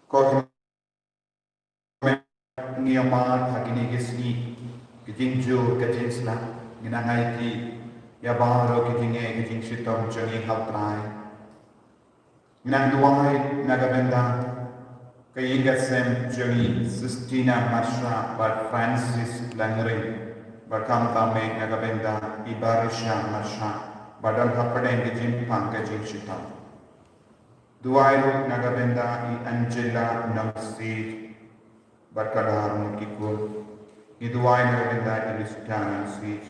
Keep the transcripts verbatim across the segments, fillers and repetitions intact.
Ko ngi ïa mad ha kine ki sngi ki jingjur ka jingsnam, ngi nang aiti ïa baroh ki jingeh ki jingshitom jong ngi ha u Trai. Ngi nang duwai na ka bynta ka ïing ka sem jong ngi Sistina Marsha bad Francis Langring, bad khamtam eh na ka bynta i Barisha Marsha ba don hapdeng ka jingpang ka jingshitom. Duwai ruh na ka bynta i Angela Nongsiej bad ka Dharmut ki khun. Ngi duwai na ka bynta i Lista Nongsiej.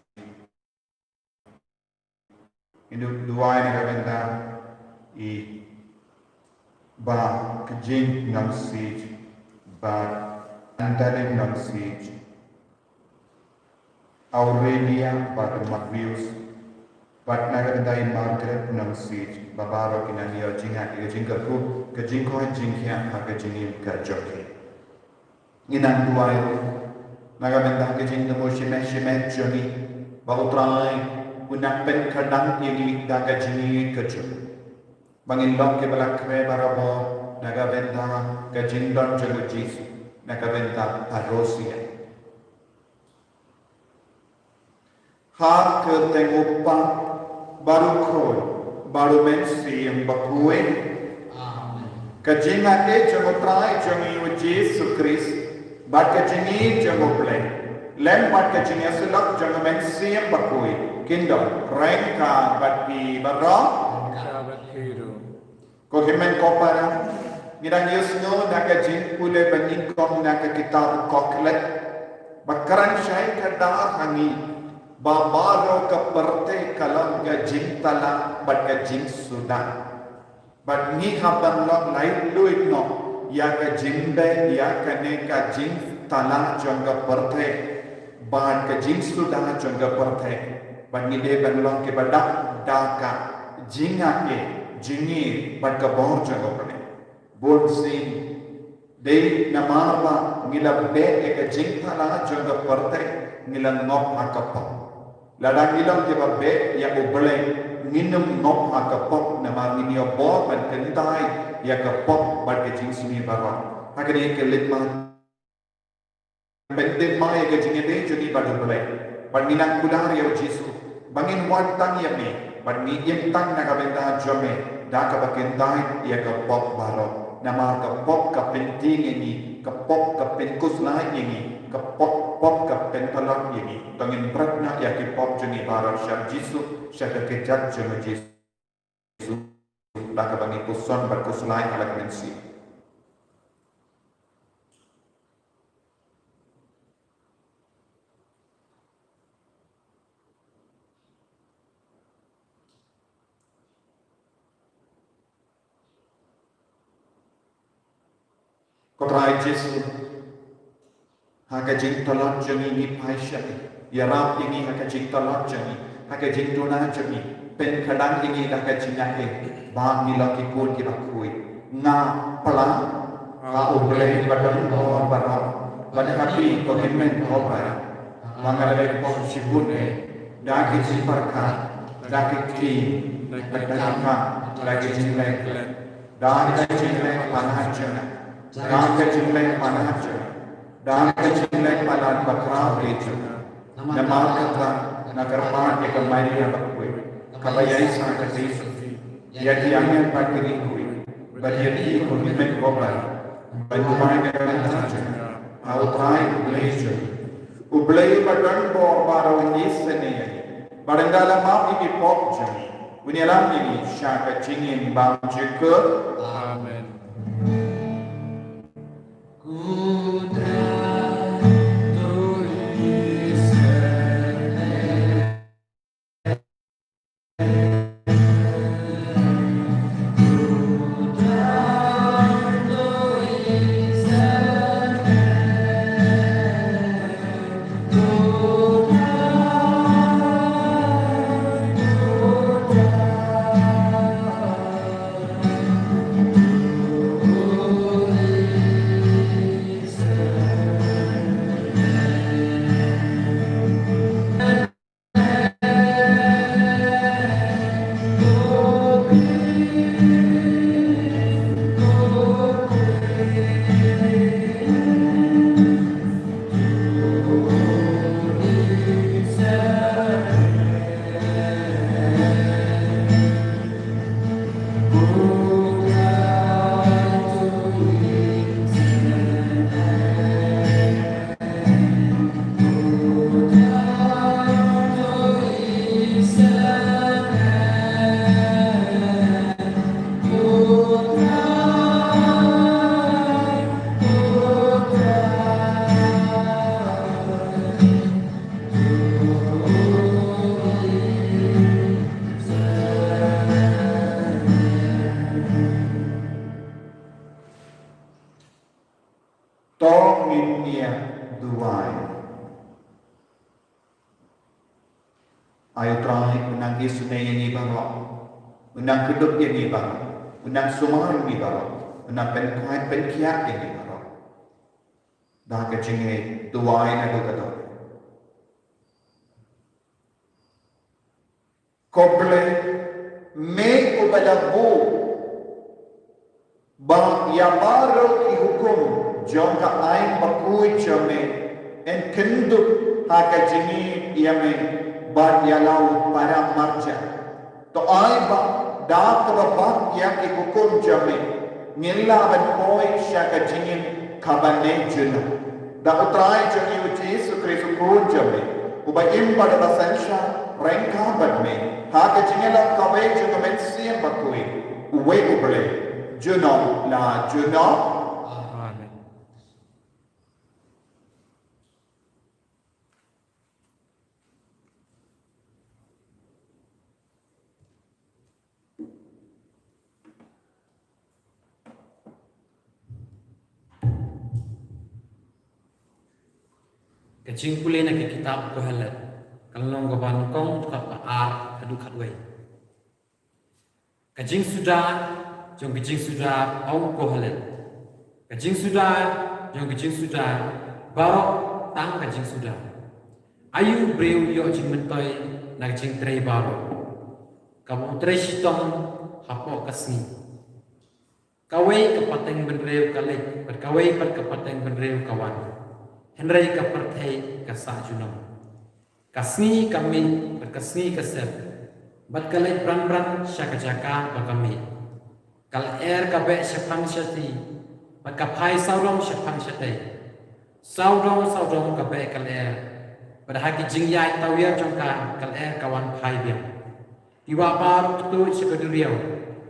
Ngi du-, duwai na ka bynta i Bah Kjing Nongsiej bad Antalin Nongsiej. Aurelia bad Matthews, bad na ka bynta i Margaret Nongsiej, ba baroh ki nang ïoh jingngeit ïa ka jingkyrkhu, ka jingkoit jingkhiah ha ka jingim ka jong ki. Ngi nang duwai ruh na ka bynta ka jingthmu shimet shimet jong ngi, ba u Trai un nang pynkhadang ïa ngi da ka jingïeit ka jong u, ba ngin long kiba la khreh barabor na ka bynta ka jingdon jong u Jisu na ka bynta parousia. Ha ka kyrteng u Kpa bad u Khun bad u Mynsiem Bakhuid. Amen. Ka jingngeit jong u Trai jong ngi u Jisu Khrist bad ka jingïeit jong u Blei, lem bad ka jingïasyllok jong u Mynsiem Bakhuid, kin don ryngkat bad phi baroh. Ryngkat bad phi ruh. Ko hynmen ko para, ngi dang ïohsngew na ka jingpule ba nyngkong na ka kitab Kohelet, ba kren shai kdar ha ngi ba baroh ka pyrthei ka long ka jingthala bad ka jingsuda. Bad ngi hap ban long laitluid noh ïa ka jingbeh ïa kane ka jingthala jong ka pyrthei bad ka jingsuda jong ka pyrthei. Bad ngi dei ban long kiba dap da ka jingngeit, jingngeit bad ka bor jong ka pyrthei. Bun sien dei namar ba ngi la beh ïa ka jingthala jong ka pyrthei, ngi la ngop ha ka pop. Lada ngi long kiba beh ïa u Blei, ngin ym ngop ha ka pop, namar ngin ïoh bor ban kyntait ïa ka pop bad ka jingsniew baroh. Ha kane ka leit ma Pyntip ma ïa ka jingïadei jong ngi bad u Blei. Bad ngi nang kular ïa u Jisu ba ngin wad tang ïa me bad ngi im tang na ka bynta jong me da kaba kyntait ïa ka pop baroh. Namar ka pop ka pyntieng ïa ngi, ka pop ka pynkhuslai ïa ngi, ka pop, pop ka pynpalat ïa ngi. To ngin bret noh ïa ki pop jong ngi baroh sha u Jisu, sha ka kjat jong u Jisu, da kaba ngi puson bad khuslai ha la ka mynsiem. Ko Trai Jisu, ha ka jingtlot jong ngi ngi phai sha phi. Ïarap ïa ngi ha ka jingtlot jong ngi, ha ka jingduna jong ngi. Pynkhadang ïa ngi da ka jingngeit ba ngi long ki khun kiba khuid. Nga pla ha u Blei ba don bor baroh, bad ha phi ko hynmen ko para. Ba nga la leh pop shibun eh, da ki jingpyrkhat, da ki ktien, da ki kam, da ki jingleh, da ka jingleh palat jong nga, da ka jingleh palat jong nga. Da ka jingleh palat ba khraw, Blei jong nga, namar kata nga kyrpad ïa ka Maria bakhuid, kaba ïaisah ka Jisu, ïa ki angel bad ki riewkhuid, bad ïa phi ko hynmen ko ba, ban duwai na ka bynta jong nga ha U Trai U Blei jong ngi. U Blei ba don bor baroh un isynei ïa ngi, bad ynda la map ïa ki pop jong ngi, un ïalam ïa ngi sha ka jingim bymjukut. Amen. To ngin ïa duwai. Ai U Trai, un nang isynei ïa ngi baroh, un nang kdup ïa ngi baroh, un nang sumar ïa ngi baroh, un nang pynkoit pynkhiah ïa ngi baroh. Da ka jingïeit, duwai naduh ka doh. Ko Blei, me uba la buh ba ïa baroh ki hukum jong ka aiñ bakhuid jong me yn kynduh ha ka jingïeit ïa me bad ïa la u para marjan. To ai ba da kaba bud ïa ki hukum jong me ngin lah ban poi sha ka jingim kaba neh junom. Da U Trai jong ngi U Jisu Khrist U Khun jong me, uba im bad uba synshar ryngkat bad me ha ka jingïalang kawei jong ka Mynsiem Bakhuid, uwei U Blei, junom la junom. Amen. Ka jingpule na ka kitab Kohelet, ka lynnong kaba nyngkong, dkhot ba ar haduh khatwei. Ka jingsuda jong ka jingsuda, ong u Kohelet. Ka jingsuda jong ka jingsuda, baroh tang ka jingsuda. Aïu u briew u ïoh jingmyntoi na ka jingtrei baroh, kaba u trei shitom hapoh ka sngi? Kawei ka pateng bynriew ka leit, bad kawei pat ka pateng bynriew ka wan, hynrei ka pyrthei ka sah junom. Ka sngi ka mih bad ka sngi ka sep, bad ka leit bran bran sha ka jaka ba ka mih. Ka lyer ka beh shaphang shati, bad ka phai sawdong shaphang shatei. Sawdong sawdong ka beh ka lyer, bad ha ki jingïaid tawiar jong ka, ka lyer ka wan phai biang. Ki wah baroh ki tuid sha ka duriaw,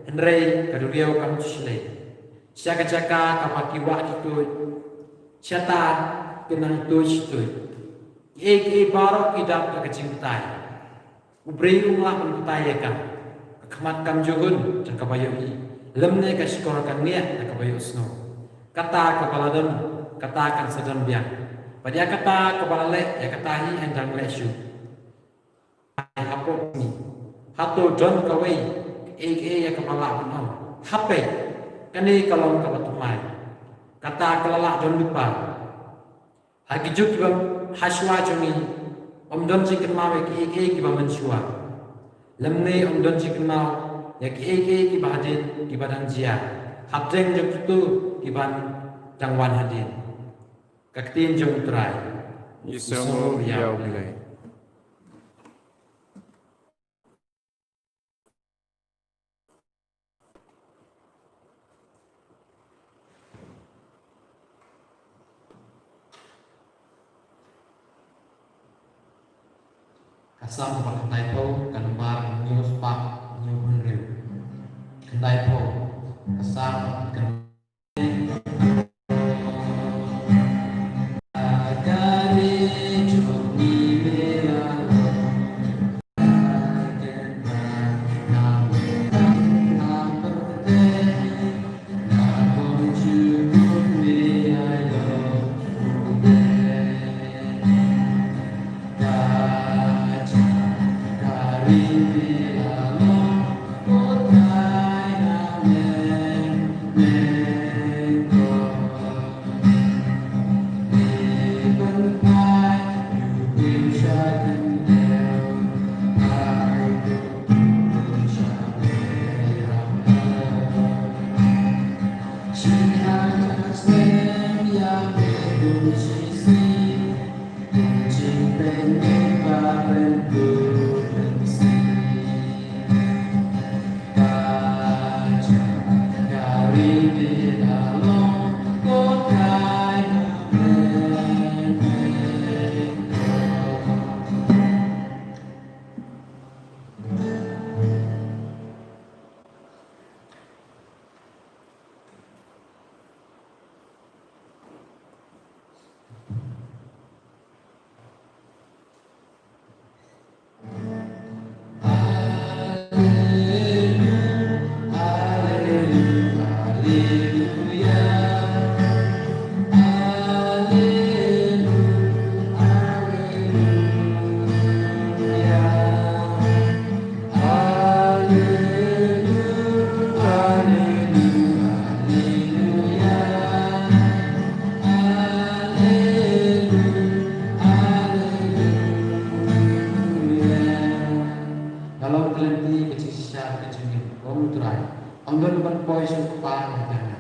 hynrei ka duriaw kam ju shlei. Sha ka jaka kaba ki wah ki tuid, shata ki nang tuid shi tuid. Kiei kiei baroh ki dap da ka jingbatai. U briew um lah ban batai ïa ka. Ka khmat kam ju hun da kaba ïohi, lymne ka shkor ka ngiah da kaba ïohsngew. Kata kaba la don, kata kan sa don biang. Bad ïa kata kaba la leh, ïa kata hi yn dang leh shuh. Hapoh sngi, hato don kawei, kaei kaei ïa kaba lah ban ong, hapdeng kane ka long kaba thymmai? Kata ka la lah don lypa. Ha ki juk kiba hashwa jong ngi, ym don jingkynmaw ïa kiei kiei kiba mynshuwa, lymne ym don jingkynmaw ïa kiei kiei kiba hadien kiba dang jia, hapdeng jong kito kiban dang wan hadien. Ka ktien jong U Trai. Ïasngewbha ïa U Blei. Ka Salm kaba khyndaiphew, ka nombar hynñiew spah hynñiew hynriew. Khyndaiphew, ka Salm ka Nga long ka lynti ka jingshisha ka jingim, ong U Trai. Ong don ban poi sha U Kpa na ka bynta nga.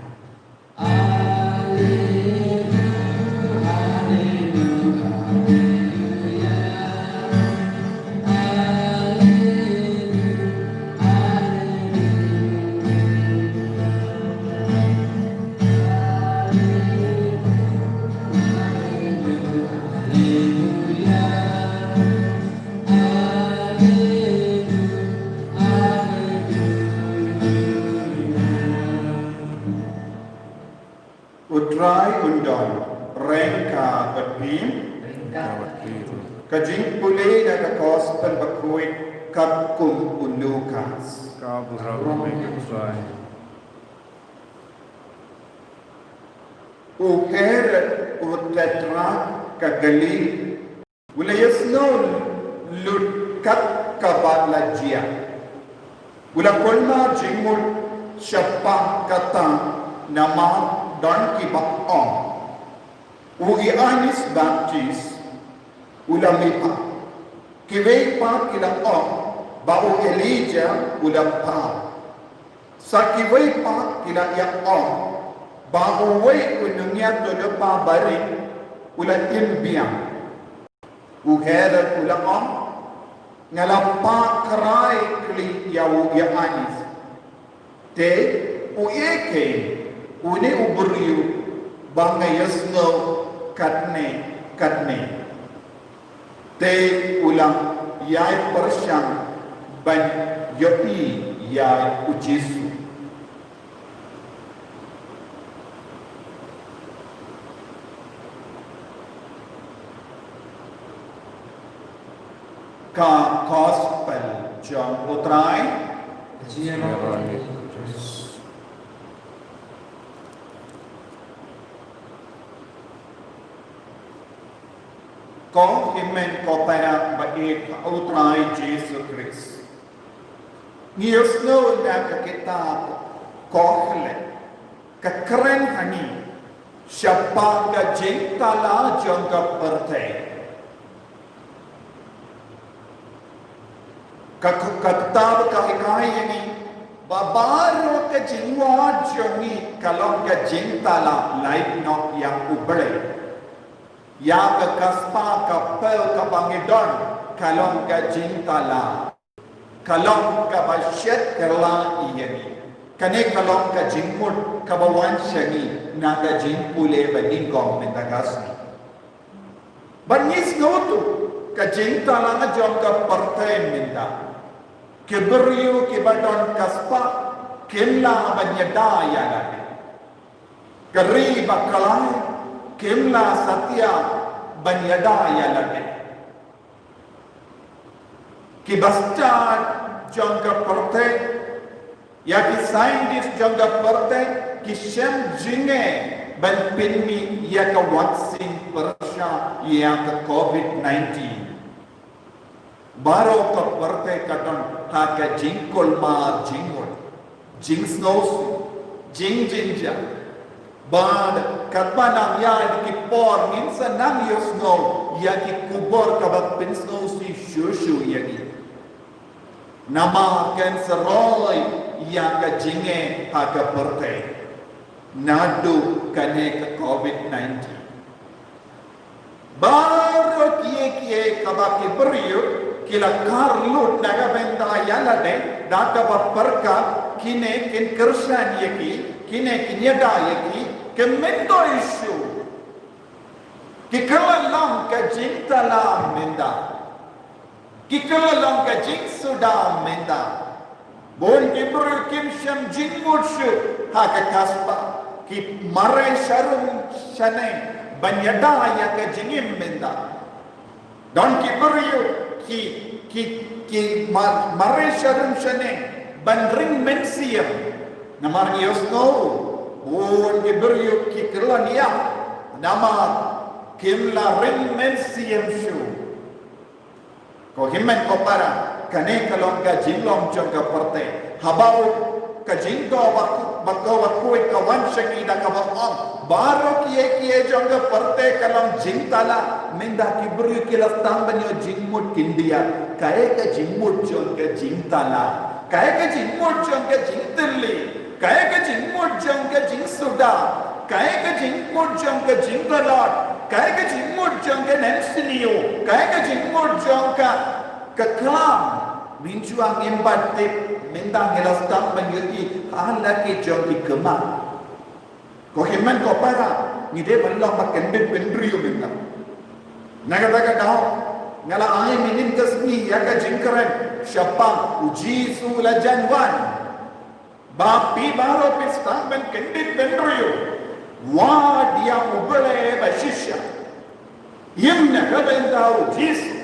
U Trai un don, reng ka bad phi. Ka jingpule na ka Gospel bakhuid katkum u Lukas. Ka burom ïa U Trai. U Herod u Tetrark ka Galili u la ïasnoh lut kat kaba la jia. U la kulmar jingmut shaphang kata namar don kiba ong, u Ïoannis Baptist u la mihpat. Kiwei pat ki la ong ba u Elijah u la phah. Sa kiwei pat ki la ïa ong ba uwei u nongïathuhlypa barit u la im biang. U Herod u la ong, nga la phah krai kli ïa u Ïoannis. Te u ïeit kein une u briew ba nga ïasnoh katne katne. Te u la ïai pyrshang ban ïohi ïa u Jisu. Ka Gospel jong U Trai. Ko hynmen ko para ba ïeit ha U Trai Jisu Khrist. Ngi ïohsngew na ka kitab Koheleth ka kren ha ngi shaphang ka jingtala jong ka pyrthei. Ka, ka, ka kitab ka hikai ïa ngi ba baroh ka jingwad jong ngi ka long ka jingtala lait noh ïa U Blei. Ïa ka kaspa ka pel kaba ngi don ka long ka jingtala. Ka long kaba shet kylla ïa ngi. Kane ka long ka jingmut kaba wan sha ngi na ka jingpule ba nyngkong mynta ka sngi. Bad ngi sngewthuh ka jingtala jong ka pyrthei mynta. Ki briew kiba don kaspa kim lah ban ïada ïa lade. Ka ri ba khlaiñ kim lah satia ban ïada ïa lade. Kiba stad jong ka pyrthei, ïa ki scientist jong ka pyrthei, ki shem jingeh ban pynmih ïa ka vaccine pyrshah ïa ka covid nineteen. Baroh ka pyrthei ka don ha ka jingkulmar jingmut, jingsngewsih, jingjynjar. Bad katba nang ïaid ki por ngin sa nang ïohsngew ïa ki khubor kaba pynsngewsih shuh shuh ïa ngi. Namar kan sa roi ïa ka jingeh ha ka pyrthei naduh kane ka covid nineteen. Baroh kiei kiei kaba ki briew ki la kar lut na ka bynta ïa lade da kaba pyrkhat kine kin kyrshan ïa ki, kine kin ïada ïa ki, ki myntoi shuh. Ki kylla long ka jingtala mynta. Ki kylla long ka jingsuda mynta. Bun ki briew kim shem jingmut shuh ha ka kaspa. Ki mareh sharum shaneng ban ïada ïa ka jingim mynta. Don ki briew ki, ki, ki mar-, mareh sharum shaneng ban ring mynsiem. Namar ngi ïohsngew bun ki briew ki kylla ïa namar kim lah ring mynsiem shuh. Ko hynmen ko para, kane ka long ka jinglong jong ka pyrthei. Haba u ka jingdoh ba, ba ka, ba kawei ka wan sha ngi da kaba ong, baroh kiei kiei jong ka pyrthei ka long jingtala, mynta ki briew ki la sdang ban ïoh jingmut khyndiat. Kaei ka jingmut jong ka jingtala? Kaei ka jingmut jong ka jingtylli? Kaei ka jingmut jong ka jingsuda? Kaei ka jingmut jong ka jingtlot? Kaei ka jingmut jong ka nemsniew? Kaei ka jingmut jong ka, ka klam? Mynjur ngim pat tip, mynta ngi la sdang ban ïohi ha la ki jong ki khmat. Ko hynmen ko para, ngi dei ban long ba kyndit bynriew mynta. Na kata ka daw nga la ai mynhynnin ka sngi ïa ka jingkren shaphang U Jisu u la jan wan. Ba phi baroh phi sdang ban kyndit bynriew. Wad ïa U Blei ba shisha. Im na ka bynta U Jisu.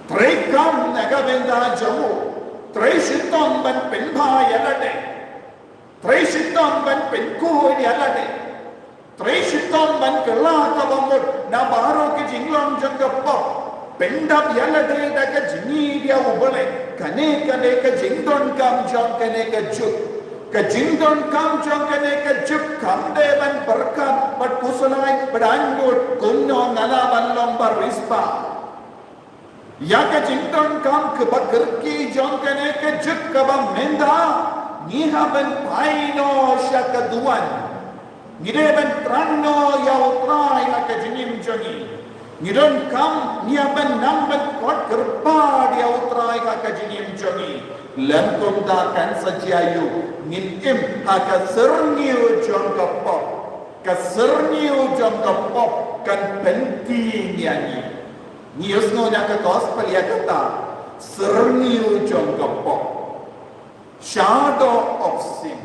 Trei kam na ka bynta jong u. Trei shitom ban pynbha ïa lade. Trei shitom ban pynkhuid ïa lade. Trei shitom ban kylla kaba mut na baroh ki jinglong jong ka pop. Pyndap ïa lade da ka jingïeit ïa U Blei. Kane ka dei ka jingdonkam jong kane ka juk. Ka jingdonkam jong kane ka juk kam dei ban pyrkhat bad khuslai bad angnud kumno nga lah ban long ba riewspah. Ïa ka jingdonkam kaba kyrkieh jong kane ka juk kaba mynta ngi hap ban phai noh sha ka duwan. Ngi dei ban thrang noh ïa U Trai ha ka jingim jong ngi. Ngi donkam ngi hap ban nang ban kot kyrpad ïa U Trai ha ka jingim jong ngi. Lym kumta kan sa jia aïu, ngin im ha ka syrngiew jong ka pop. Ka syrngiew jong ka pop kan pyntieng ïa ngi. Ngi ïohsngew na ka gospel ïa kata, syrngiew jong ka pop. Shadow of sin.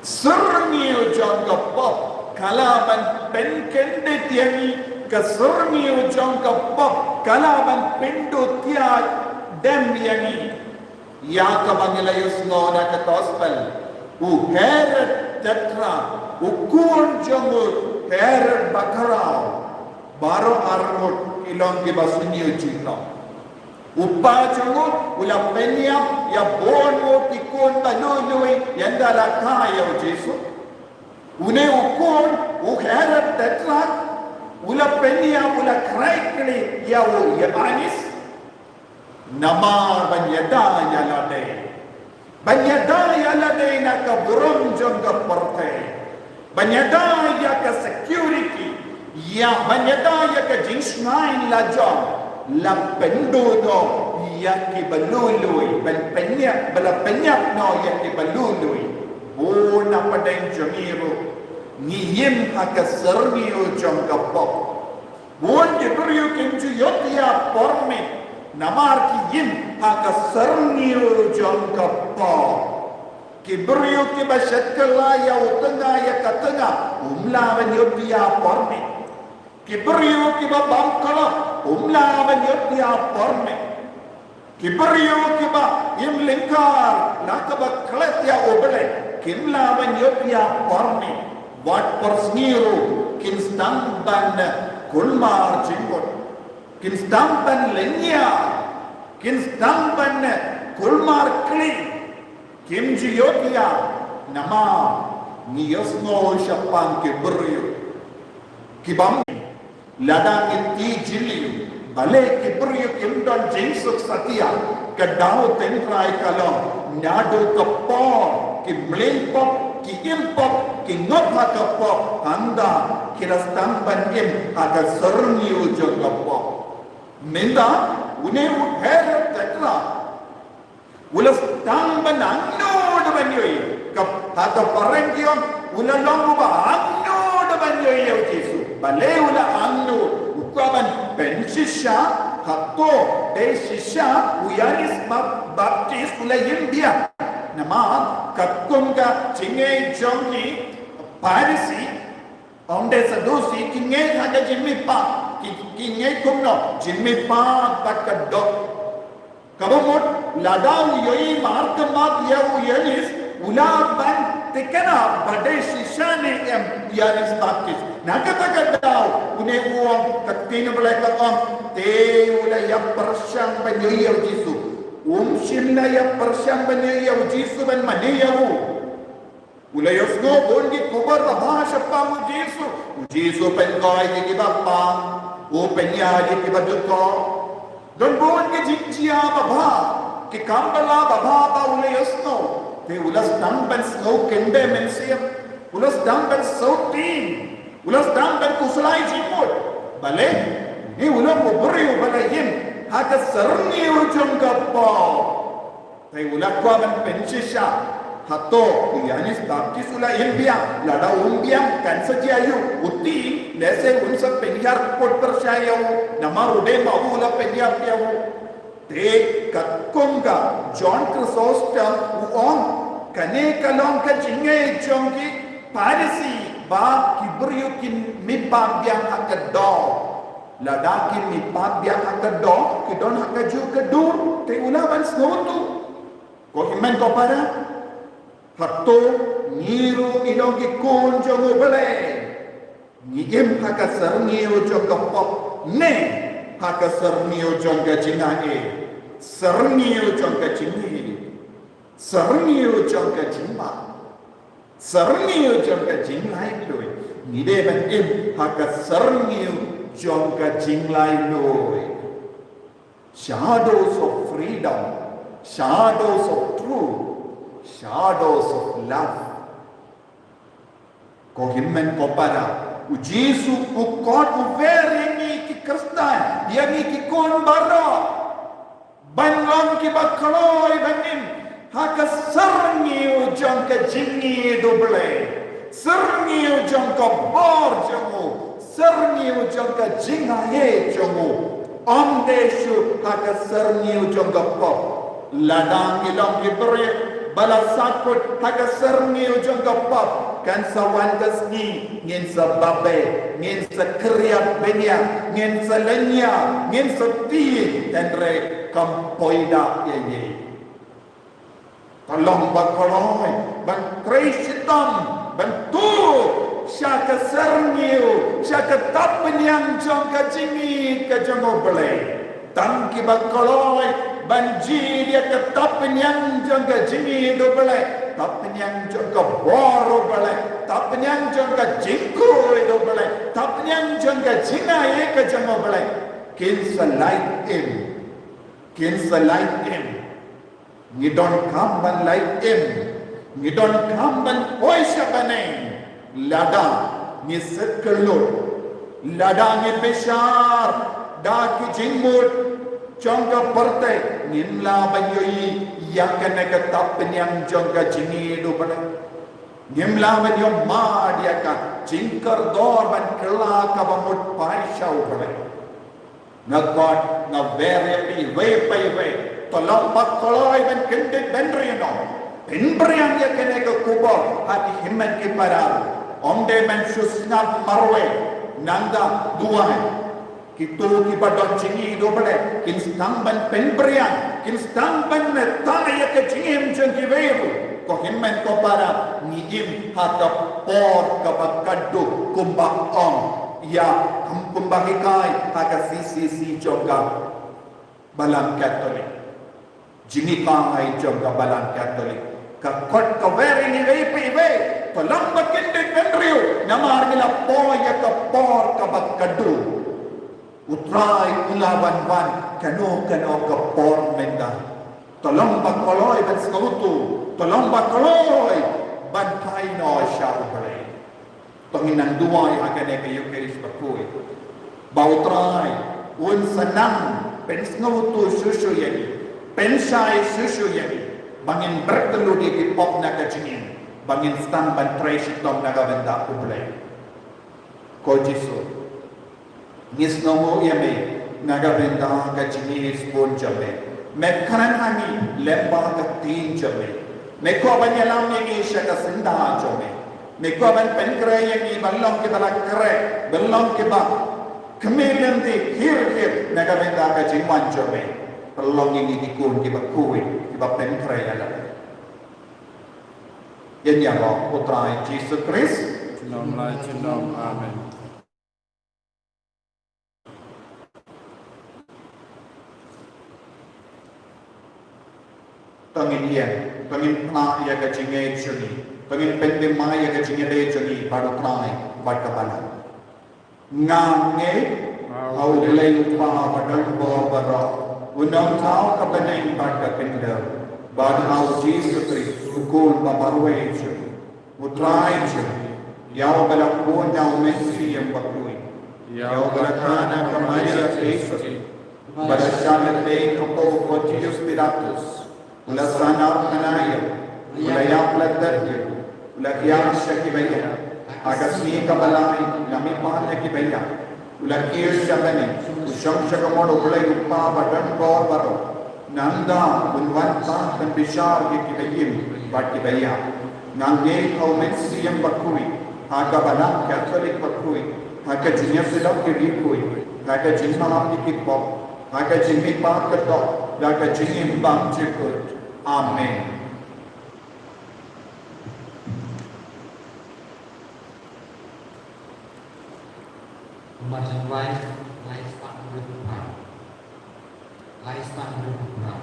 Syrngiew jong ka pop ka lah ban pynkyndit ïa ngi, ka syrngiew jong ka pop ka lah ban pynduh tiat dem ïa ngi. Ïa kaba ngi la ïohsngew na ka gospel, u Herod Tetrarch, u khun jong u Herod Bakhraw, baroh arngut ki long kiba sniew jinglong. U pa jong u u la pynïap ïa bun ngut ki khun ba lui lui ynda la kha ïa U Jisu. Une u khun u Herod Tetrarch u la pynïap, u la krai kli ïa u Ïoannis. Namar ban ïada ïa lade. Ban ïada ïa lade na ka burom jong ka pyrthei. Ban ïada ïa ka security. Ïa ban ïada ïa ka jingshngaiñ la jong, la pynduh noh ïa kiba lui lui, ban pynïap, ba la pynïap noh ïa kiba lui lui. Bun na pdeng jong ngi ruh ngi im ha ka syrngiew jong ka pop. Bun ki briew kim ju ïoh ïa por miet namar ki im ha ka syrngiew jong ka pop. Ki briew kiba shet kylla ïa u tnga ïa ka tnga, um lah ban ïoh ïa por miet. Ki briew kiba bam khlem, um lah ban ïoh ïa por miet. Ki briew kiba im lyngkar la kaba klet ïa U Blei, kim lah ban ïoh ïa por miet. Wat por sngi ruh kin sdang ban kulmar jingmut, kin sdang ban lynñiar, kin sdang ban kulmar kli. Kim ju ïoh ïa, namar ngi ïohsngew shaphang ki briew kiba, lada ngin ïohi jylliew, balei ki briew kim don jingsuk satia? Ka daw tynrai ka long naduh ka por ki mlien pop, ki im pop, ki ngop ha ka pop, hangta ki la sdang ban im ha ka syrngiew jong ka pop. Mynta une u Herod Tetrarch u la sdang ban angnud ban ïohi. Ka, ha ka phareng ki ong, u la long uba angnud ban ïohi ïa U Jisu. Balei u la angnud? U kwah ban pynshisha, hato dei shisha u Ïoannis Bap-, Baptist u la im biang. Namar katkum ka jingngeit jong ki Pharisi, ong de Sadusi, ki ngeit ha ka jingmihpat, ki, ki ngeit kumno, jingmihpat bad ka doh. Kaba mut, lada u ïohi markhmat ïa u Ïoannis, u lah ban thikna ba dei shisha ne em Ïoannis Baptist. Na kata ka daw, une u ong, ka ktien U Blei ka ong, te u la ïa pyrshang ban ïohi ïa U Jisu. Um shym la ïa pyrshang ban ïohi ïa U Jisu ban mane ïa u. U la ïohsngew bun ki khubor babha shaphang U Jisu. U Jisu u pynkoit ïa kiba pang, u pynïaid ïa kiba duh koit. Don bun ki jingjia babha, ki kam ba la babha ba u la ïohsngew. Te u la sdang ban sngew kyndem mynsiem. U la sdang ban sngewthuh. U la sdang ban khuslai jingmut. Balei? Une u long u briew ba la im ha ka syrngiew jong ka pop. Te u la kwah ban pynshisha, hato u Ïoannis Baptist u la im biang? Lada um biang, kan sa jia aïu? U tieng, lehse un sa pynhiar kut pyrshah ïa u, namar u dei ma u la pynïap ïa u. Te katkum ka John Chrysostom u ong, kane ka long ka jingngeit jong ki Pharisi ba ki briew kin mihpat biang ha ka doh. Lada ki mihpat biang ha ka doh, ki don ha kajuh ka dur, te u lah ban sngewthuh. Ko hynmen ko para, hato ngi ruh ngi long ki khun jong U Blei? Ngi im ha ka syrngiew jong ka pop ne ha ka syrngiew jong ka jingaiei? Syrngiew jong ka jingaiei. Syrngiew jong ka jingma. Syrngiew jong ka jinglaitluid. Ngi dei ban im ha ka syrngiew jong ka jinglaitluid. Shadows of freedom, shadows of truth, shadows of love. Ko hynmen ko para, U Jisu u khot u wer ïa ngi ki Khristan, ïa ngi ki khun baroh, ban long kiba kloi ban im ha ka syrngiew jong ka jingïeit U Blei, syrngiew jong ka bor jong u, syrngiew jong ka jingaiei jong u. Ym dei shuh ha ka syrngiew jong ka pop. Lada ngi long ki briew ba la sahkut ha ka syrngiew jong ka pop, kan sa wan ka sngi ngin sa babe, ngin sa khriat bniah, ngin sa lynñiar, ngin sa tieng, hynrei kam poi da ïa ngi. Ka long ba kloi ban trei shitom, ban tuh sha ka syrngiew, sha ka tap pynïang jong ka jingïeit ka jong U Blei. Tang kiba kloi ban jied ïa ka tap pynïang jong ka jingïeit U Blei, tap pynïang jong ka bor U Blei, tap pynïang jong ka jingkhuid U Blei, tap pynïang jong ka jingaiei ka jong U Blei, kin sa lait im, kin sa lait im. Ngi donkam ban lait im, ngi donkam ban poi sha bneng lada ngi shet kyllut Lada ngi bishar da ki jingmut jong ka pyrthei, ngim lah ban ïohi ïa kane ka tap pynïang jong ka jingïeit U Blei. Ngim lah ban ïoh mad ïa ka jingkordor ban kylla kaba mut paisha U Blei. Nga khot, nga wer ïa phi iwei pa iwei, to long ba kloi ban kyndit bynriew noh. Pynbiang ïa kane ka khubor ha ki hynmen ki para. Ym dei ban shu sngap marwei. Nangta duwai, kito kiba don jingïeit U Blei kin sdang ban pynbiang, kin sdang ban rta ïa ka jingim jong kiwei ruh. Ko hynmen ko para, ngi im ha ka por kaba khatduh kumba ong ïa, kum, kumba hikai ha ka C C C jong ka Balang Katholik. Jinghikai jong ka Balang Katholik. Ka khot ka wer ïa ngi iwei pa iwei, to long ba kyndit bynriew, namar ngi la poi ïa ka por kaba khatduh. U Trai u la wan wan kano kano ka por mynta. To long ba kloi ban sngewthuh, to long ba kloi ban phai noh sha U Blei. To ngin nang duwai ha kane ka Eucharist bakhuid ba U Trai un sa nang pynsngewthuh shuh shuh ïa ngi, pynshai shuh shuh ïa ngi, ba ngin bret lut ïa ki pop na ka jingim, ba ngin sdang ban trei shitom na ka bynta U Blei. Ko Jisu, ngi sngewnguh ïa me na ka bynta ka jingïeit sbun jong me. Me kren ha ngi lyngba ka ktien jong me. Me kwah ban ïalam ïa ngi sha ka syndah jong me. Me kwah ban pynkhreh ïa ngi ban long kiba la khreh, ban long kiba khmih lynti khir khir na ka bynta ka jingwan jong me. Pynlong ïa ngi ki khun kiba khuid, kiba pynkhreh ïa lade. Ïa ngi ïaroh U Trai Jisu Khrist. Junom la junom. Amen. To ngin ïeng, to ngin phla ïa ka jingngeit jong ngi, to ngin pynthymmai ïa ka jingïadei jong ngi bad U Trai bad ka balang. Nga ngeit ha U Blei U Kpa badonbor baroh, U Nongthaw ka bneng bad ka khyndew, bad ha U Jisu Khrist U Khun ba marwei jong ngi. U Trai jong ngi, ïa uba la bun da U Mynsiem Bakhuid, ïa uba la khana ka Maria Theisotti, ba la shah lade hapoh u Pontius Pilatus, u la sahnarphna ïa u, u la ïap la tep ïa u, u la thiah sha kiba ïap, ha ka sngi kaba lai u la mihpat na kiba ïap, u la kiew sha bneng, u shong sha ka mon U Blei U Kpa badonbor baroh. Nangta un wan pat ban bishar ïa kiba im bad kiba ïap. Nga ngeit ha U Mynsiem Bakhuid, ha ka Balang Katholik bakhuid, ha ka jingïasyllok ki riewkhuid, ha ka jingmap ïa ki pop, ha ka jingmihpat ka doh, ha ka jingim bymjukut. Amen. Marjan wai, lai spah hynriew phew phra. Lai spah hynriew phew phra.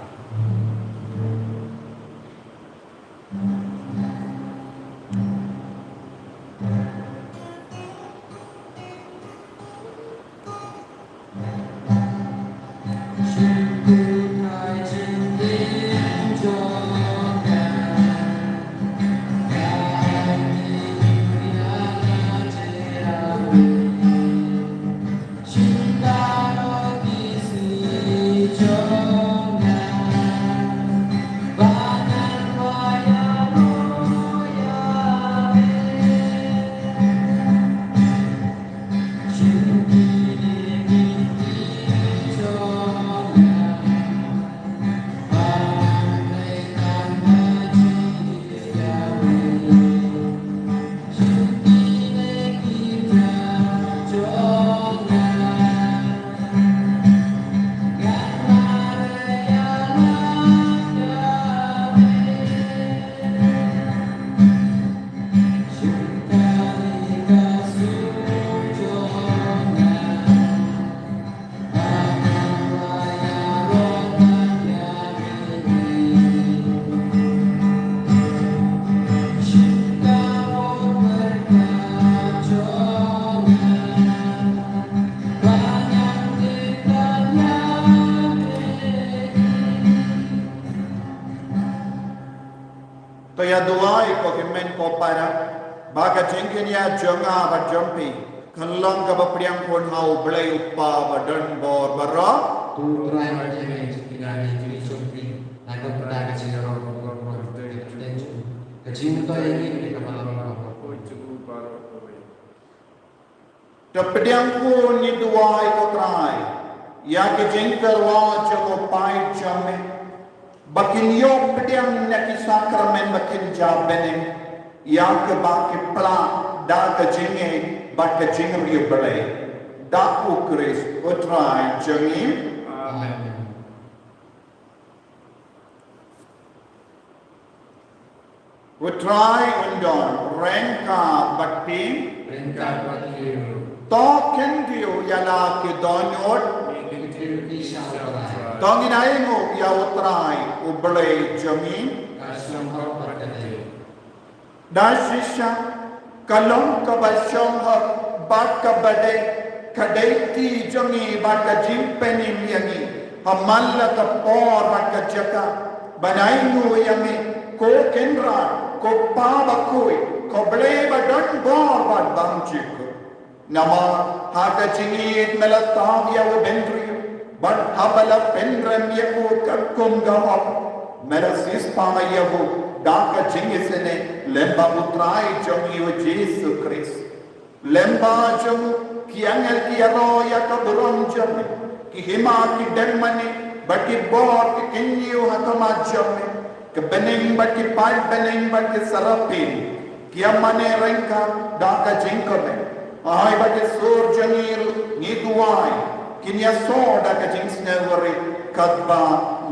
To ïa duwai ko hynmen ko para, ba ka jingkynïaid jong nga bad jong phi, Pynlong kaba pdiang khun ha U Blei U Kpa ba don bor baroh. To U Trai, ba jingïaid jingkyrkhu jong phi, na ka bynta ka jingïaroh ka bor ka jingmyntoi ïa ngi, ka jingmyntoi ïa ngi, ka jingmyntoi ïa ngi. To pdiang khun, ngi duwai ko Trai ïa ka jingtyrwa jong u paid jong me, ba kin ïoh pdiang na ki sakramen ba kin ja bneng, ïa kaba ki pla da ka jingngeit bad ka jingriewblei. Da U Khrist U Trai jong ngi. Amen. U Trai un don ryngkat bad phi. Ryngkat bad phi ruh. To khyndiat ïa la ki dohnud. Khyndiat ïa ki sha U Trai. To ngin ainguh ïa U Trai U Blei jong ngi. Ka shong hok bad ka dei. Da shisha, ka long kaba shong hok bad kaba dei, ka dei kti jong ngi bad ka jingpynim ïa ngi ha man la ka por bad ka jaka, ban ainguh ïa me, ko Kynrad, ko Kpa bakhuid, ko Blei ba don bor bad bymjukut. Namar ha ka jingïeit me la thaw ïa u bynriew, bad haba la pynrem ïa u katkum ka hok, me la siewspah ïa u da ka jingisynei lyngba U Trai jong ngi U Jisu Khrist. Lyngba jong u ki angel ki ïaroh ïa ka burom jong me, ki hima ki dem mane bad ki bor ki kynñiew ha khmat jong me, ki bneng bad ki paidbyneng bad ki seraphin ki ïa mane ryngkat da ka jingkmen. Ai ba ki sur jong ngi ruh, ngi duwai, kin ïasoh da ka jingsngewnguh katba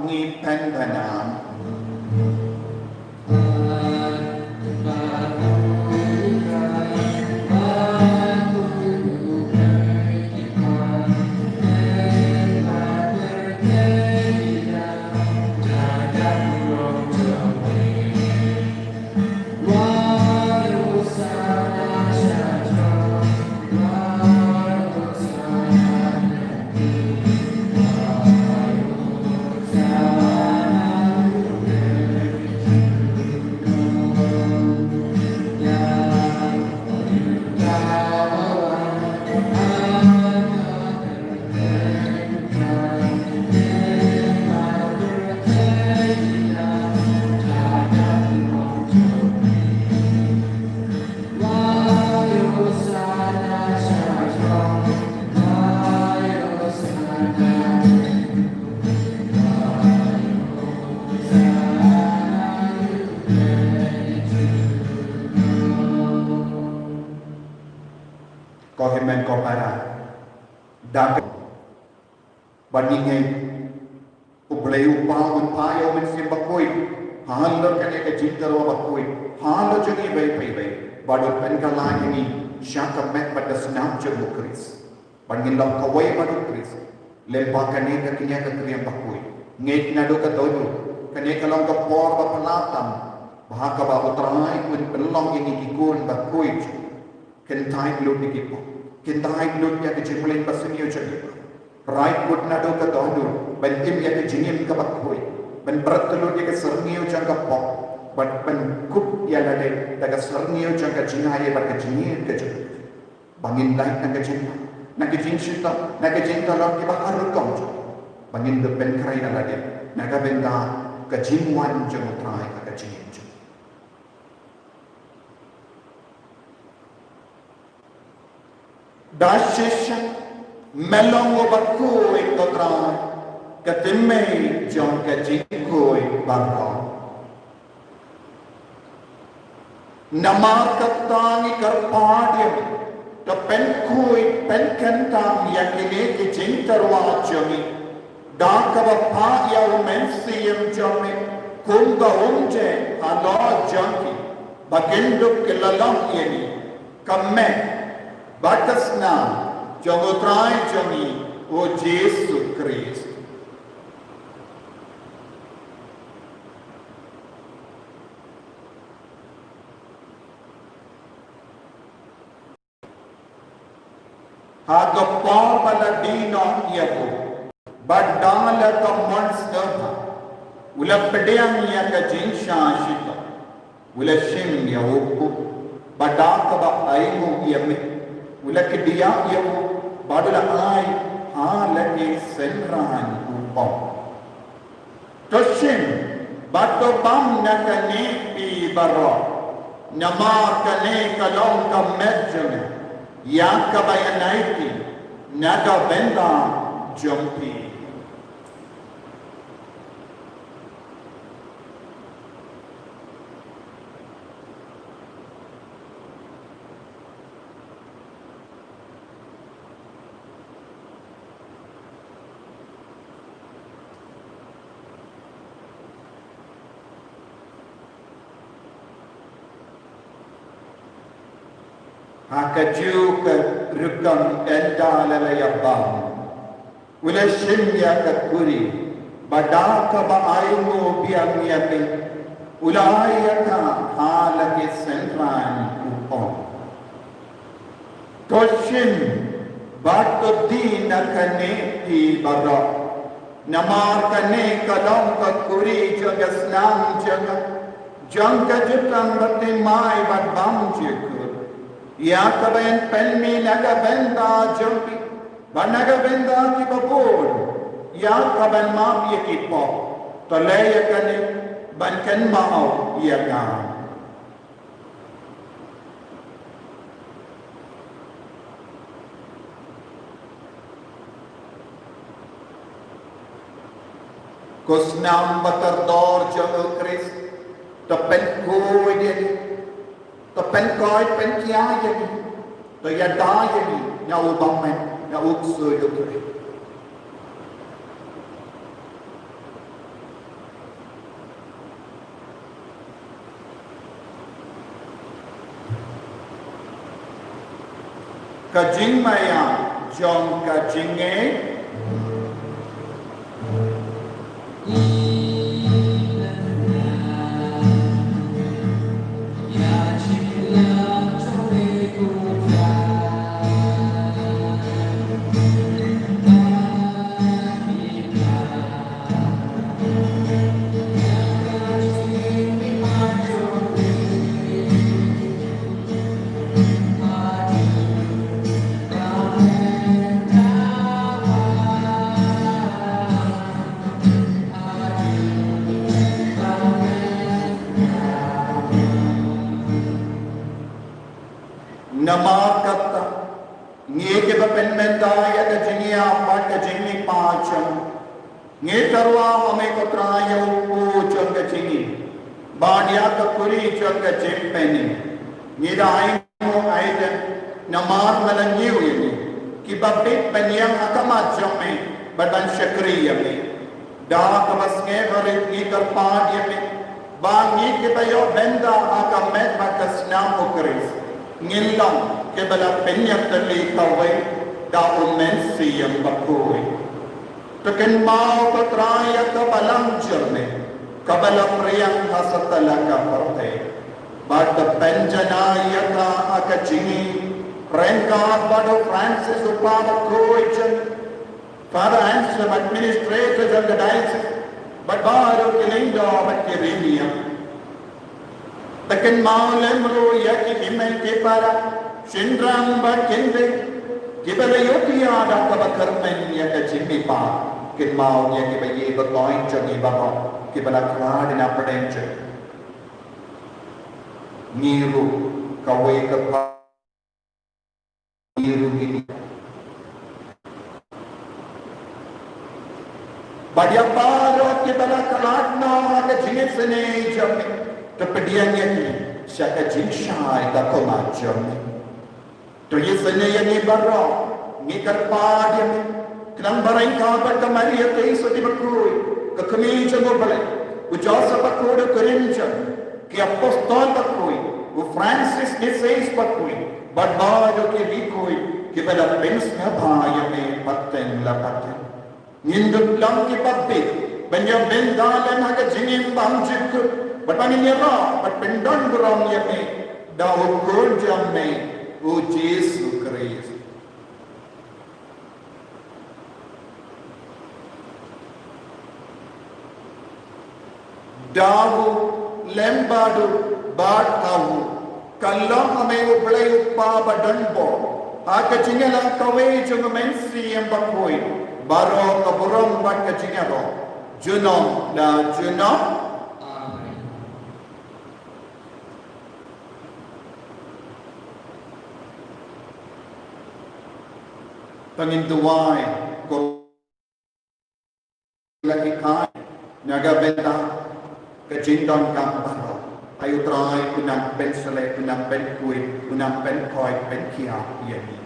ngi pynbna. Ko hynmen ko para, da ka Ba ngi ngeit, U Blei U Kpa un phah ïa U Mynsiem Bakhuid halor kane ka jingtyrwa bakhuid halor jong ngi iwei pa iwei, bad un pynkylla ïa ngi sha ka met bad ka snam jong U Khrist, bad ngin long kawei bad U Khrist lyngba kane ka kñia ka kyrïang bakhuid. Ngeit naduh ka dohnud, kane ka long ka por ba phylla tam, ba ha kaba U Trai un pynlong ïa ngi ki khun bakhuid. Kyntait lut ïa ki pop, kyntait lut ïa ka jingmlien basniew jong ki pop. Rai kut naduh ka dohnud ban im ïa ka jingim kaba khuid, ban bret lut ïa ka syrngiew jong ka pop, ban, ban kup ïa lade da ka syrngiew jong ka jingaiei bad ka jingïeit ka jong U Blei. Ba ngin lait na ka jingma, na ka jingshitom, na ka jingtylli kiba har rukom jong, ba ngin da pynkhreh ïa lade na ka bynta ka jingwan jong U Trai ha ka jingim jong. Da shisha me long uba khuid, ko Trai, ka tynmei jong ka jingkhuid baroh. Namar kata ngi kyrpad ïa me, to pynkhuid pynkyntang ïa kine ki jingtyrwa jong ngi, da kaba phah ïa U Mynsiem jong me kum ka umjai halor jong ki, ba kin dup ki la long ïa ngi ka met bad ka snam jong U Trai jong ngi U Jisu Khrist. Ha ka por ba la die noh ïa u, bad da la ka mon sngewbha, u la pdiang ïa ka jingshah shitom, u la shim ïa u kup, bad da kaba ainguh ïa me, U la kdiah ïa u bad u la ai ha la ki synran u ong, to shim bad to bam na kane phi baroh, namar kane ka long ka met jong nga ïa kaba ïanai phi na ka bynta jong phi. Ha kajuh ka rukom ynda la la ïa bam, u la shim ïa ka kuri bad da kaba ainguh biang ïa me, u la ai ïa ka ha la ki synran u ong, to shim bad to die na kane phi baroh, namar kane ka long ka kuri jong ka snam jong nga, jong ka jutang bathymmai bad bam jingkut, ïa kaba yn pynmih na ka bynta jong phi bad na ka bynta kiba bun, ïa kaban map ïa ki pop. To leh ïa kane ban kynmaw ïa nga. Ko snam ba kordor jong U Khrist, to pynkhuid ïa ngi, to pynkoit pynkhia ïa ngi, to ïada ïa ngi na u bymman, na u ksuid U Khrist. Ka jingmaïa jong ka jingngeit. Namar kata, ngi kiba pynmynta ïa ka jingïap bad ka jingmihpat jong, ngi tyrwa ha me ko Trai ïa u kpu jong ka jingim bad ïa ka kuri jong ka jingpynim. Ngi da ainguh ailad namar me la ñiew ïa ngi kiba bit ban ïeng ha khmat jong me bad ban shakri ïa me. Da kaba sngewbha rit ngi kyrpad ïa me ba ngi kiba ïoh bynta ha ka met bad ka snam U Khrist ngin long kiba la pynïatylli kawei da U Mynsiem Bakhuid. To kynmaw ko Trai ïa ka balang jong me kaba la pdiang ha satlak ka pyrthei, bad to pynjanai ïa ka ha ka jingim ryngkat bad u Francis u Papa bakhuid jong, Father Anselm, administrator jong ka diocese, bad baroh ki lyngdoh bad ki riewniam. To kynmaw lem ruh ïa ki hynmen ki para, shynrang bad kynthei kiba la ïohthiah da kaba kyrmen ïa ka jingmihpat. Kynmaw ïa kiba ïeit ba toiñ jong ngi baroh kiba la khlad na pdeng jong ngi ruh, kawei ka Bad ïa baroh kiba la khlad noh ha ka jingisynei jong me, to pdiang ïa ki sha ka jingshai ka khmat jong me. To isynei ïa ngi baroh, ngi kyrpad ïa me, khnang ba ryngkat bad ka Maria Theisotti bakhuid, ka kmie jong U Blei, u Joseph bakhuid u kurim jong, ki apostol bakhuid, u Francis de Sales bakhuid, bad baroh ki riewkhuid kiba la pynsngewbha ïa me pateng la pateng. Ngin dup long kiba bit ban ïoh bynta lem ha ka jingim bymjukut, bad ba ngin ïaroh bad pyndonburom ïa me da u Khun jong me, u Jisu Khrist. Da u lem bad u bad ha u, ka long ha me U Blei U Kpa badonbor, Ha ka jingïalang kawei jong u Mynsiem Bakhuid, baroh ka burom bad ka jingïaroh, junom la junom. Amen. To ngin duwai, ko la ki kai, na ka bynta ka jingdonkam baroh. Ai U Trai un nang pynshlei, un nang pynkhuid, un nang pynkhuid, pynkhiah ïa ngi.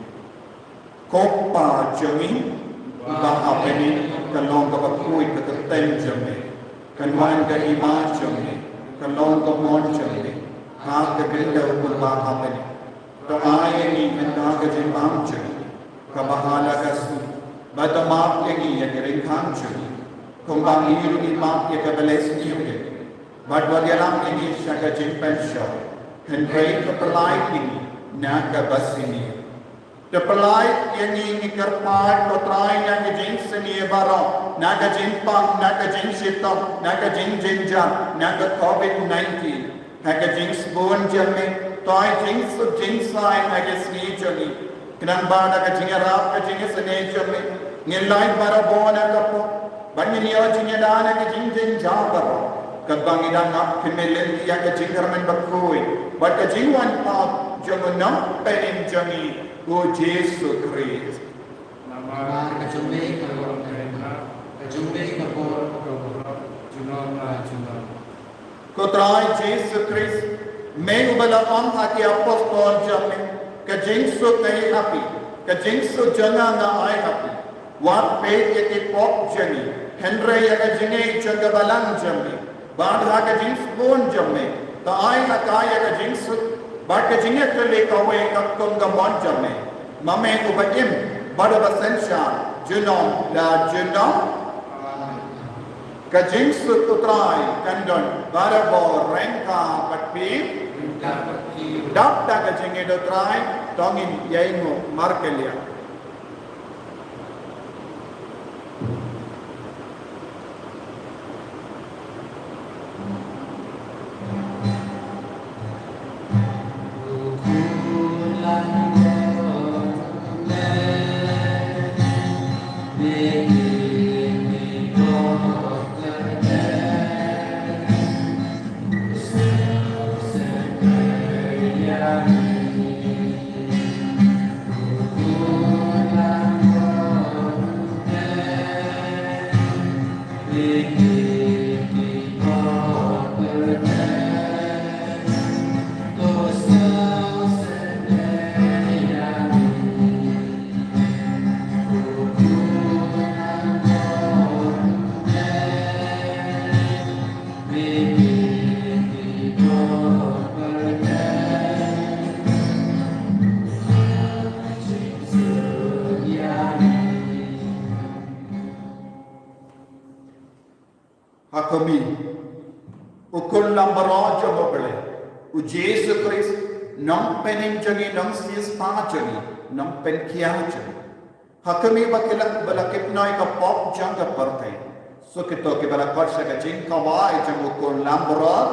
Ko Pa jong ngi, uba ha bneng, kan long kaba khuid ka kyrteng jong me. Kan wan ka hima jong me. Kan long ka mon jong me ha ka khyndew kumba ha bneng. To ai ïa ngi mynta ka jingbam jong ngi kaba ha la ka sngi. Bad to map ïa ngi ïa ki ryngkang jong ngi, kumba ngi ruh ngi map ïa kiba leh sniew ïa ngi. Bad wat ïalam ïa ngi sha ka jingpynshoi, hynrei to pyllait ïa ngi na kaba sniew. To pyllait ïa ngi, ngi kyrpad, ko Trai, na ka jingsniew baroh, na ka jingpang, na ka jingshitom, na ka jingjynjar, na ka covid nineteen. Ha ka jingsbun jong me, to ai jingsuk jingsaiñ ha ka sngi jong ngi. Khnang ba na ka jingïarap ka jingisynei jong me, ngin lait barabor na ka pop, bad ngin ïoh jingïada na ka jingjynjar baroh, katba ngi dang ap kynmaw lynti ïa ka jingkyrmen bakhuid bad ka jingwan pat jong u Nongpynim jong ngi, u Jisu Khrist. Namar ka jong me ka long ka ryngkat, ka jong me ka bor ka burom, junom la junom. Ko Trai Jisu Khrist, me uba la ong ha ki apostol jong me, ka jingsuk nga ai ha phi, ka jingsuk jong nga nga ai ha phi. Wat peit ïa ki pop jong ngi, hynrei ïa ka jingngeit jong ka balang jong me. Bad ha ka jingsbun jong me, to ai ha ka ïa ka jingsuk bad ka jingïatylli kawei katkum ka mon jong me, ma me uba im bad uba synshar junom la junom. Ka jingsuk u Trai kan don barabor ryngkat bad phi. Dap da ka jingngeit u Trai, to ngin ïainguh markylliang. Ha khmih, u khun langbrot jong u Blei, u Jisu Khrist, nongpynim jong ngi, nongsiewspah jong ngi, nongpynkhiah jong ngi. Ha khmih ba ki la, ba la kynnoh ïa ka pop jong ka pyrthei. Sa kito kiba la khot sha ka jingkhawai jong u khun langbrot.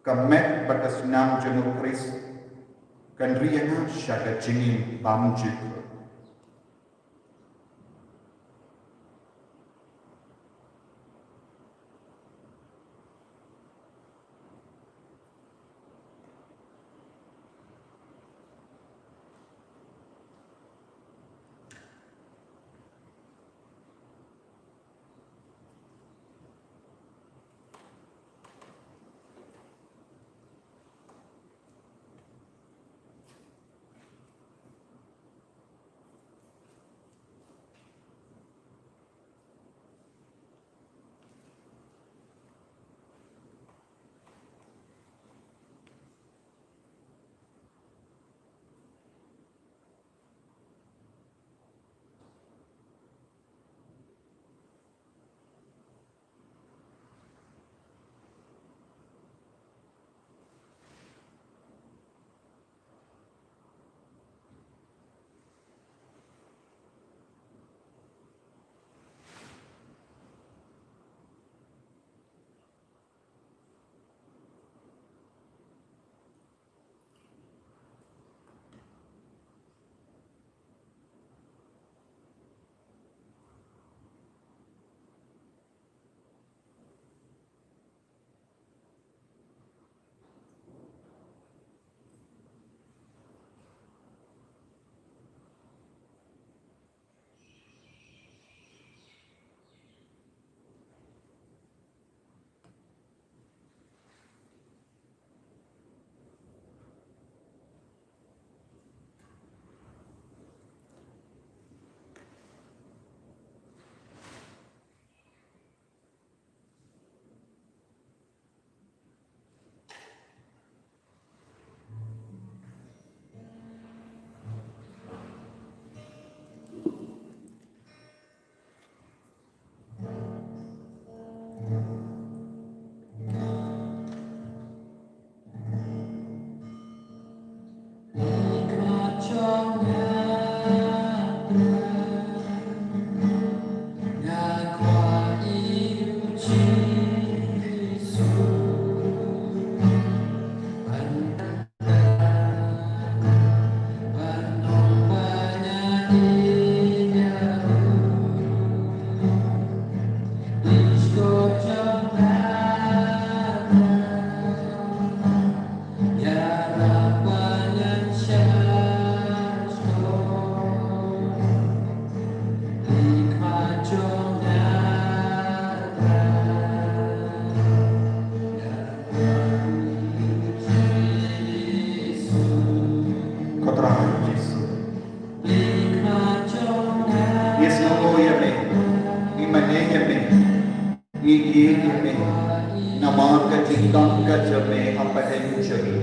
Ka met bad ka snam jong u Khrist kan ri ïa nga sha ka jingim bymjukut. Namar ka jingdon ka jong me hapdeng jong ngi.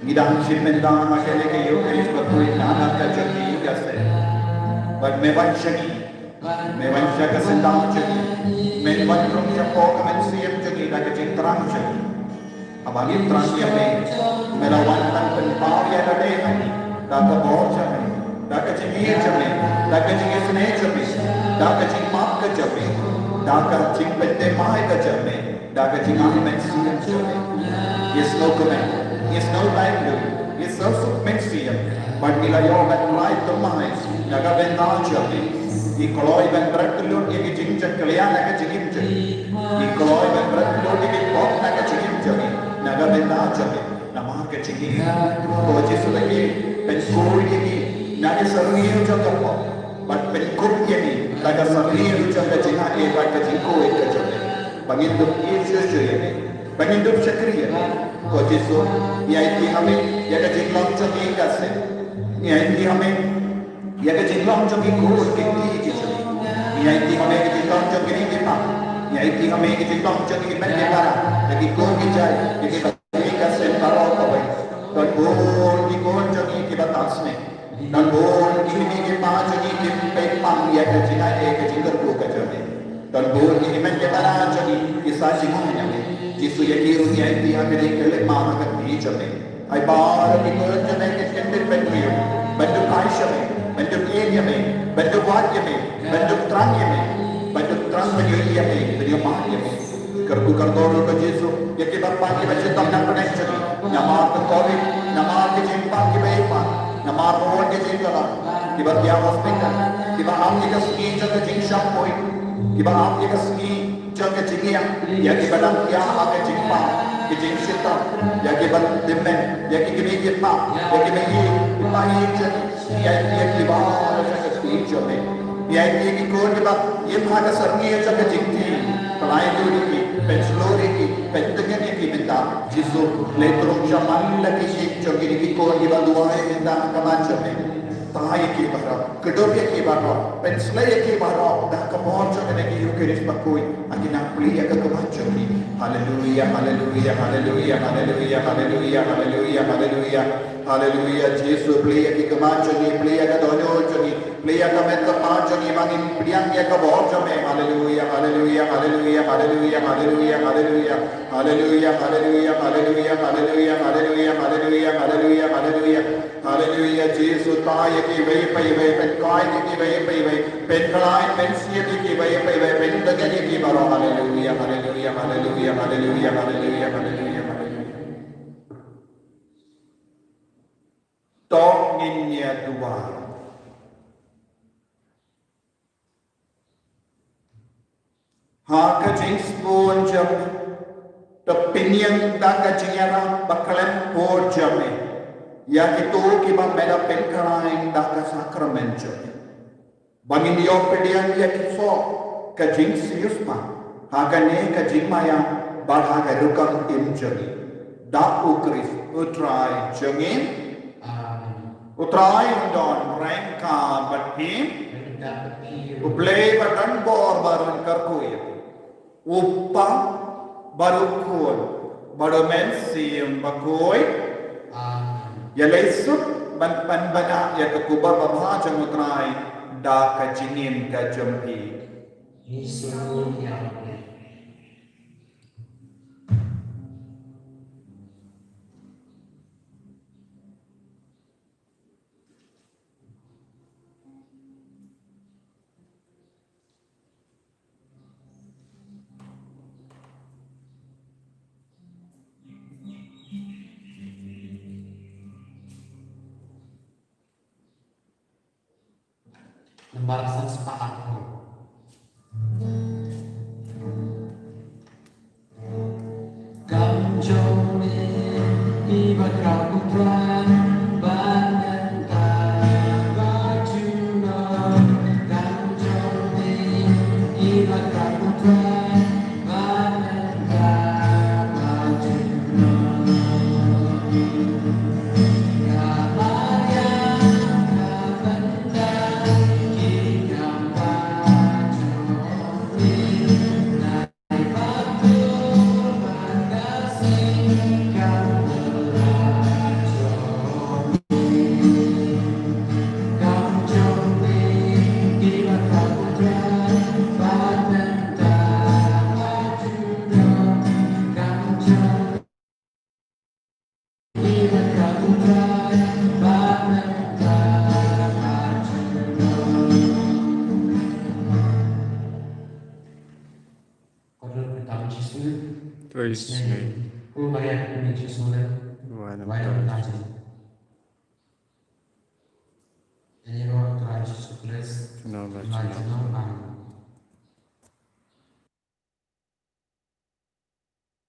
Ngi dang shim bynta ha kane ka Ïukharist bakhuid na ka jong ngi ka seng. Bad me wan sha ngi. Me wan sha ka syndaw jong ngi. Me wan rung shapoh ka mynsiem jong ngi da ka jingthrang jong ngi. Haba ngi thrang ïa me, me la wan ban pynpaw ïa lade ha ngi da ka bor jong me, da ka jingïeit jong me, da ka jingisynei jong me, da ka jingmap ka jong me, da ka jingpynthymmai ka jong me, da ka jingai mynsiem jong me. Ïa sngewkmen, ïa sngewlai lum, ïa sngewsuk mynsiem, bad ngi la ïoh ban rai thymmai na ka bynta jong me. Ngi kloi ban bret lut ïa ki jingjakhlia na ka jingim jong ngi. Ngi kloi ban bret lut ïa ki pop na ka jingim jong ngi, na ka bynta jong me. Namar ka jingim, ko Jisu, la ngi pynkhuid ïa ngi na ka sarngi jong ka pop, bad pynkup ïa ngi na ka sarngi jong ka jingaiei bad ka jingkhuid ka jong me. Ba ngin dup ïeit shuh shuh ïa me, ba ngin dup shakri ïa me. Ko Jisu, ngi aiti ha me ïa ka jinglong jong ngi ka seng. Ngi aiti ha me ïa ka jinglong jong ki khun ki kti ki jong ngi. Ngi aiti ha me ïa ka jinglong jong kine ki kpa. Ngi aiti ha me ïa ka jinglong jong ki met ki para, ïa ki khun ki jait, ïa ki bapli ka seng baroh kawei. Don bun ki khun jong ngi kiba tang sniew. Don bun ki kmie ki kpa jong ngi ki pynpang ïa ka jingaiei ka jingkyrkhu ka jong me. Don bun ki hynmen ki hynmen jong ngi ki sa jngai na me. Jisu, ïa ki ruh ngi aiti ha kane ka leit ma ha ka kti jong me. Ai ba la ki khun jong me kin kyndit ban briew, ban dup ai sha me, ban dup ïeit ïa me, ban dup wad ïa me, ban dup thrang ïa me, ban dup thrang ban ïohi ïa me, ban ïohmad ïa me. Kyrkhu kyrdoh ruh ko Jisu ïa kiba pang kiba shitom na pdeng jong ngi. Namar ka Covid, namar ki jingpang kiba ïa pang, namar ka wan ka jingkhlaiñ, kiba pia hospital, kiba am ïa ka sngi jong ka jingshah poi, kiba am ïa ka sngi jong ka jingïap, ïa kiba dang pia ha ka jingpang, ka jingshitom, ïa kiba tymmen, ïa ki kmie ki kpa, ïa kiba ïeit, kiba ïeit jong ngi. Ïa, ïa kiba la sha ka kti jong me. Ïa, ïa ki khun kiba im ha ka sarngi jong ka jingkti. Pynlait lut ïa ki, pynshlur ïa ki, pyntngen ïa ki mynta. Jisu, leit rung shaman la ki ïing jong kine ki khun kiba duwai mynta ha khmat jong me. Thaw ïa ki baroh, kdup ïa ki baroh, pynshlei ïa ki baroh da ka bor jong kane ka Ïukharist bakhuid. Ngi nang plie ïa ka khmat jong ki. Haleluia, haleluia, haleluia. Haleluia, Jisu, plie ïa ki khmat jong ngi, plie ïa ka dohnud jong ngi, plie ïa ka met ka pat jong ngi, ba ngin pdiang ïa ka bor jong me. Haleluia, haleluia, haleluia. Haleluia, haleluia, haleluia. Haleluia, haleluia, haleluia, haleluia, haleluia. Haleluia, Jisu, thaw ïa kiwei pa iwei, pynkoit ïa kiwei pa iwei, pynkhlaiñ mynsiem ïa kiwei pa iwei, pyntngen ïa ki baroh. Haleluia, haleluia, haleluia, haleluia, haleluia, haleluia, haleluia. To ngin ïa duwai. Ha ka jingsbun jong me, to pynïeng da ka jingïarap ba khlem pud jong me ïa kito kiba me la pynkhlaiñ da ka sakramen jong me. Ba ngin ïoh pdiang ïa ki soh ka jingsiewspah ha kane ka jingmaïa bad ha ka rukom im jong ngi. Da U Khrist U Trai jong ngi. Amen. U Trai un don ryngkat bad phi. Ryngkat bad phi. U Blei ba don bor ba un kyrkhu ïa phi. U Kpa bad U Khun bad U Mynsiem Bakhuid. Amen. Ïa leit suk ban pynbna ïa ka khubor babha jong U Trai da ka jingim ka jong phi. Ngi sngew ïa phi. Namar san spah arphew. Kam jong me, i ba krap u Trai, ban nang ta ba juno. Kam jong me, i ba krap u Trai, ban nang ta ba juno. Ka Maria, ka bynta ki kam ba jong me. Praise me. Why not? Praise me.